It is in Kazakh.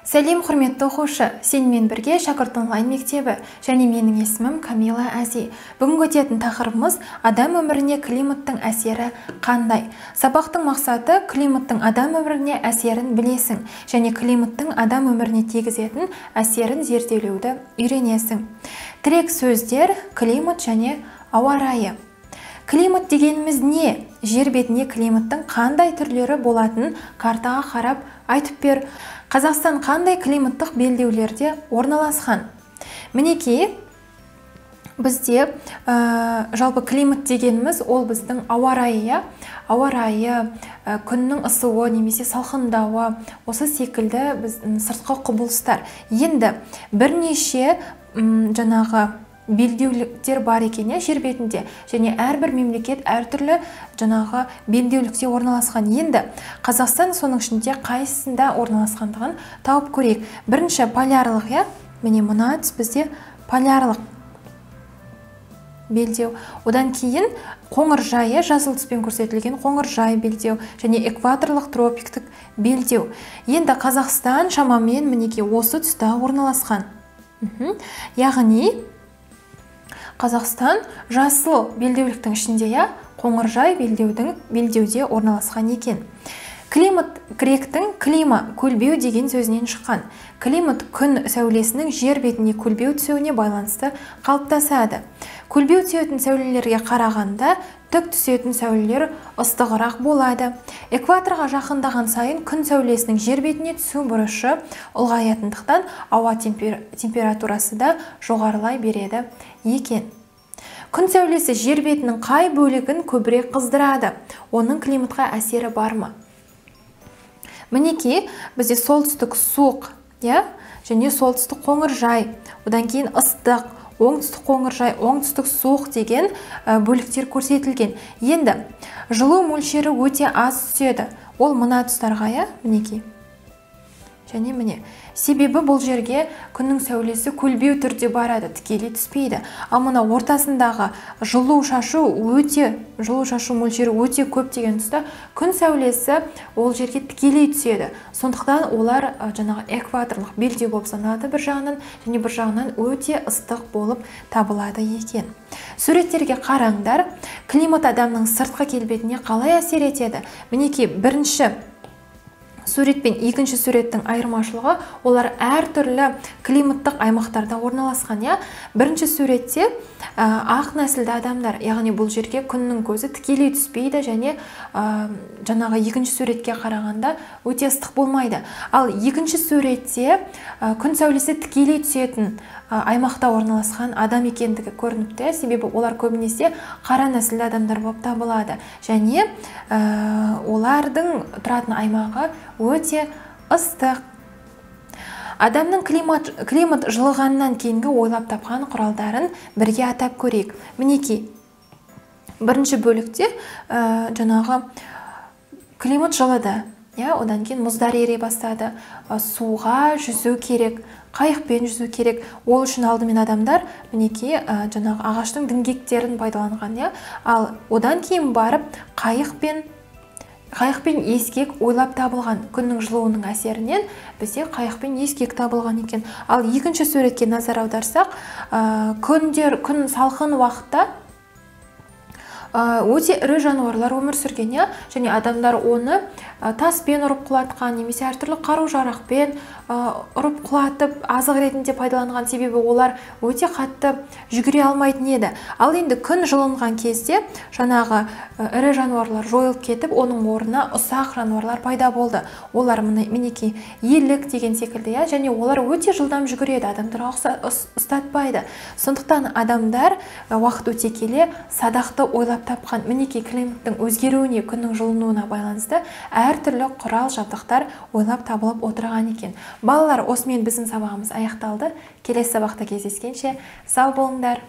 Сәлем, құрметті оқушы! Сенімен бірге Шәкірт онлайн мектебі және менің есімім Камила Әзи. Бүгінгі өтетін тақырыбымыз адам өміріне климаттың әсері қандай? Сабақтың мақсаты климаттың адам өміріне әсерін білесің және климаттың адам өміріне тигізетін әсерін зерделеуді үйренесің. Тірек сөздер климат және ауа райы. Климат дегеніміз не? Жер бетіне климаттың қандай түрлері болатынын картаға қарап айтып бер. Қазақстан қандай климаттық белдеулерде орналасқан? Мінекей, бізде жалпы климат дегеніміз ол біздің ауа райы, ауа райы, күннің ысуы немесе салқындауы, осы секілді біздің сыртқы құбылыстар. Енді бірнеше жаңағы белдеуліктер бар екен жер бетінде, және әрбір мемлекет әртүрлі жаңағы белдеулікте орналасқан. Енді Қазақстан соның ішінде қайсысында орналасқандығын тауып көрейік. Бірінші полярлық, иә? Міне мына түс бізде полярлық белдеу. Одан кейін қоңыржайы, жасыл түспен көрсетілген қоңыржай белдеу және экваторлық тропиктік белдеу. Енді Қазақстан шамамен мінекей осы тұста орналасқан. Яғни Қазақстан жасыл белдеуліктің ішінде, иә, қоңыржай белдеуде орналасқан екен. Климат гректің клима, көлбеу деген сөзінен шыққан. Климат күн сәулесінің жер бетіне көлбеу түсуіне байланысты қалыптасады. Көлбеу түсетін сәулелерге қарағанда түк түсетін сәулелер ыстығырақ болады. Экваторға жақындаған сайын күн сәулесінің жер бетіне түсу бұрышы ұлғаятындықтан ауа температурасы да жоғарылай береді екен. Күн сәулесі жер бетінің қай бөлігін көбірек қыздырады? Оның климатқа әсері бар ма? Мінекей, бізде солтүстік суық, иә, және солтүстік қоңыржай, одан кейін ыстық, оңтүстік қоңыржай, оңтүстік суық деген бөліктер көрсетілген. Енді жылу мөлшері өте аз түседі. Ол мына тұстарға, иә, мінекей. Және міне, себебі бұл жерге күннің сәулесі көлбеу түрде барады, тікелей түспейді. Ал мына ортасындағы жылу шашу мөлшері өте көп деген тұста күн сәулесі ол жерге тікелей түседі. Сондықтан олар жаңағы экваторлық белдеу болып саналады бір жағынан, және бір жағынан өте ыстық болып табылады екен. Суреттерге қараңдар, климат адамның сыртқы келбетіне қалай әсер етеді? Мінекей, бірінші сурет пен екінші суреттің айырмашылығы, олар әртүрлі климаттық аймақтарда орналасқан, иә? Бірінші суретте ақ нәсілді адамдар, яғни бұл жерге күннің көзі тікелей түспейді және жаңағы екінші суретке қарағанда өте ыстық болмайды. Ал екінші суретте күн сәулесі тікелей түсетін аймақта орналасқан адам екендігі көрініпті, себебі олар көбінесе қара нәсілді адамдар болып табылады және олардың тұратын аймағы өте ыстық. Адамның климат жылығаннан кейінгі ойлап тапқан құралдарын бірге атап көрейік. Мінекей, бірінші бөлікте жаңағы климат жылыды, иә, одан кейін мұздар ери бастады, суға жүзу керек, қайықпен жүзу керек. Ол үшін алдымен адамдар мінекей жаңағы ағаштың діңгектерін пайдаланған, иә. Ал одан кейін барып қайықпен ескек ойлап табылған. Күннің жылуының әсерінен бізде қайықпен ескек табылған екен. Ал екінші суретке назар аударсақ, күн салқын уақытта өте ірі жануарлар өмір сүрген, иә, және адамдар оны таспен ұрып құлатқан немесе әртүрлі қару-жарақпен ұрып құлатып азық ретінде пайдаланған, себебі олар өте қатты жүгіре алмайтын еді. Ал енді күн жылынған кезде жаңағы ірі жануарлар жойылып кетіп, оның орнына ұсақ жануарлар пайда болды. Олар мінекей елік деген секілді, иә, және олар өте жылдам жүгіреді, адамдарға ұстатпайды. Сондықтан адамдар уақыт өте келе садақты ойлап тапқан. Мінекей, климаттың өзгеруіне, күннің жылынуына байланысты әртүрлі құрал жабдықтар ойлап табылып отырған екен. Балалар, осымен біздің сабағымыз аяқталды. Келесі сабақта кездескенше сау болыңдар.